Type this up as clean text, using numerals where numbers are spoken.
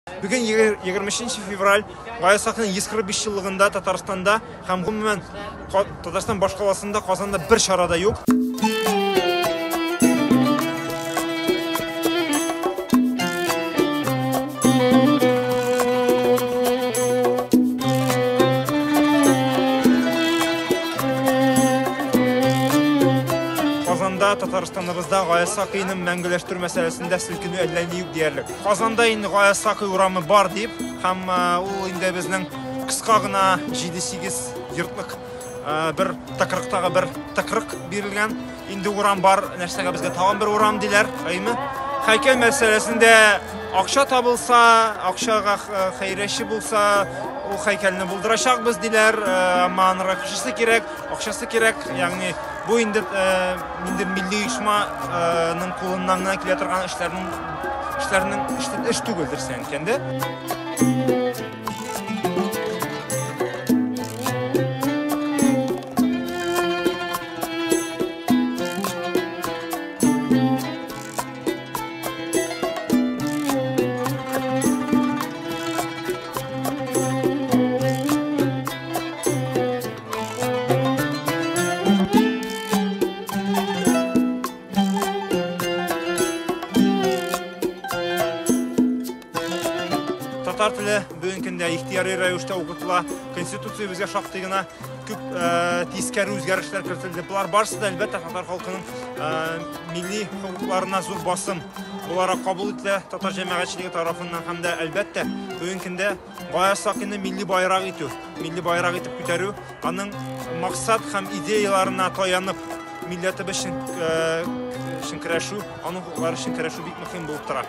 Бүген 23 февраль, Гаяз Исхакыйның 145 еллыгында Татарстанда һәм гомумән Татарстан башкаласында Казанда бер чара да юк. Казанда, Татарстаныбызда Гаяз Исхакыйны мәңгеләштерү мәсьәләсендә селкенү әллә ни юк диярлек. Казанда инде Гаяз Исхакый урамы бар дип, һәм ул инде безнең кыска гына 7-8 йортлык бер тыкрыктагы бер тыкрык бирелгән. Инде урам бар, нәрсәгә безгә тагын бер урам диләр, әйме? Һәйкәл мәсьәләсендә акча табылса, акчага хәйрәче булса, ул һәйкәлне булдырачакбыз диләр, әмма анырга кешесе кирәк, акчасы кирәк, ягъни бу инде инде милли оешманың кулыннан гына килә торган эшләрнең эшләрнең эш түгел дөресен әйткәндә. Татар теле бүгенге көндә ихтыяри рәвештә укытыла. Конституциябезгә шактый гына күп тискәре үзгәрешләр кертелде. Болар барысы да, әлбәттә, татар халкының милли хокукларына зур басым буларак кабул ителә татар җәмәгатьчелеге тарафыннан һәм дә, әлбәттә, бүгенге көндә Гаяз Исхакыйны милли байрак итү, милли байрак итеп күтәрү, аның максат һәм идеяларына таянып, милләтебез өчен көрәшү, аның хокуклары өчен көрәшү бик мөһим булып тора.